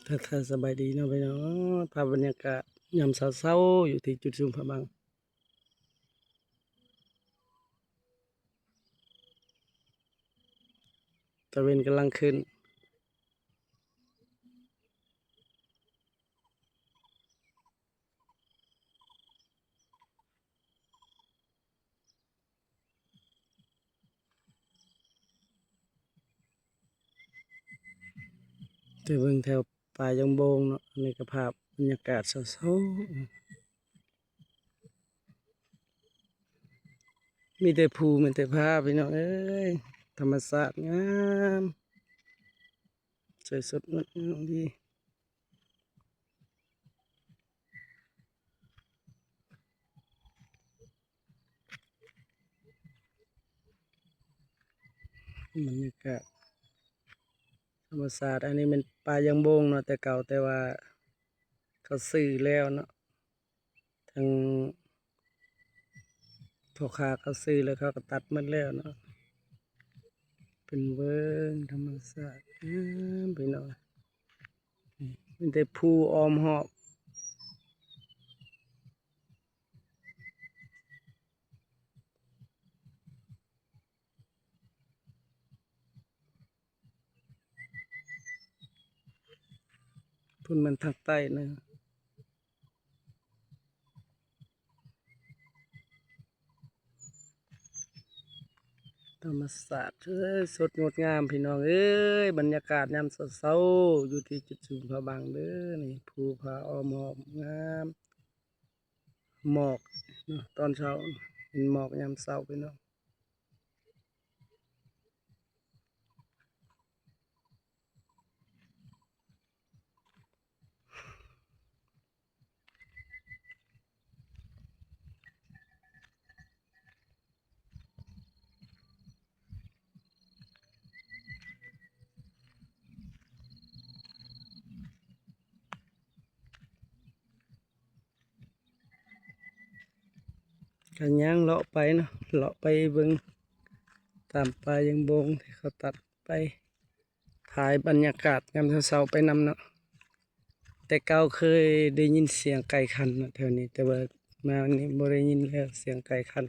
ທັກທາຍສະບາຍດີເນາະພີ່ນ້ອງ, ພາບບັນຍາກາດຍາມເຊົ້າໆ ຢູ່ທີ່ຈຸດຊຸມພະບັງ. ຕາເວັນກຳລັງຂຶ້ນ. ໄປເບິ່ງແຖວປ່າຢາງໂບງເນາະ, ອັນນີ້ກໍພາບບັນຍາກາດເຊົ້າໆ ມີແຕ່ພູ ມີແຕ່ຜາ ພີ່ນ້ອງເອີຍ, ທຳມະຊາດງາມ ສວຍສົດງົດງາມດີ. ບັນຍາກາດທຳມະຊາດ. ອັນນີ້ແມ່ນປ່າຢາງໂບງເນາະ ແຕ່ເກົ່າ, ແຕ່ວ່າເຂົາຊື້ແລ້ວເນາະ, ທາງພໍ່ຄ້າເຂົາຊື້ແລ້ວ ເຂົາກໍຕັດໝົດແລ້ວເນາະ. ເປັນເບິ່ງທຳມະຊາດງາມ ພີ່ນ້ອງ, ມີແຕ່ພູອ້ອມຮອບ. ພຸ້ນແມ່ນທາງໃຕ້ນະ. ທຳມະຊາດ ເອີຍ ສົດງົດງາມ ພີ່ນ້ອງເອີຍ, ບັນຍາກາດຍາມເຊົ້າໆ ຢູ່ທີ່ຈຸດຊຸມພະບັງເດີ. ນີ້ ພູຜາອ້ອມຮອບງາມ, ໝອກເນາະ ຕອນເຊົ້າ, ເຫັນໝອກຍາມເຊົ້າ ພີ່ນ້ອງ. ກໍຍ່າງເລາະໄປເນາະ, ເລາະໄປເບິ່ງຕາມປ່າຢາງໂບງທີ່ເຂົາຕັດໄປ, ຖ່າຍບັນຍາກາດຍາມເຊົ້າໆໄປນຳເນາະ. ແຕ່ເກົ່າເຄີຍໄດ້ຍິນສຽງໄກ່ຂັນເນາະແຖວນີ້, ແຕ່ວ່າມານີ້ບໍ່ໄດ້ຍິນແລ້ວ ສຽງໄກ່ຂັນ.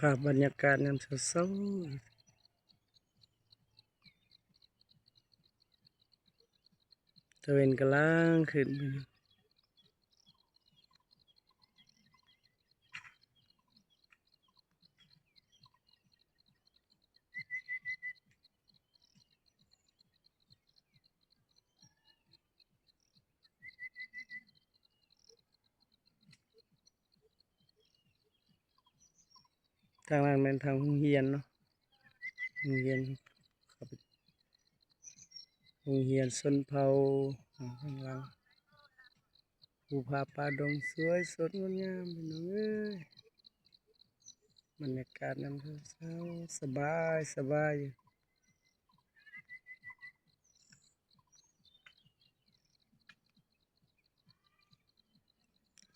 ພາບບັນຍາກາດຍາມເຊົ້າໆ ຕາເວັນກຳລັງຂຶ້ນ. ທາງນັ້ນແມ່ນທາງໂຮງຮຽນເນາະ, ໂຮງຮຽນ ໂຮງຮຽນຊົນເຜົ່າ ທາງຫຼັງ ພູຜາປ່າດົງ ສວຍສົດງົດງາມ ພີ່ນ້ອງເອີຍ. ບັນຍາກາດຍາມເຊົ້າໆ ສະບາຍ ສະບາຍຢູ່.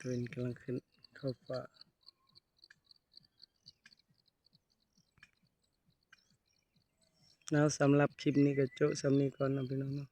ຕາເວັນກຳລັງຂຶ້ນເຂົ້າຟ້າ. ເອົາ ສຳລັບຄລິບນີ້ກໍໂຈະສ່ຳນີ້ກ່ອນເນາະ ພີ່ນ້ອງເນາະ.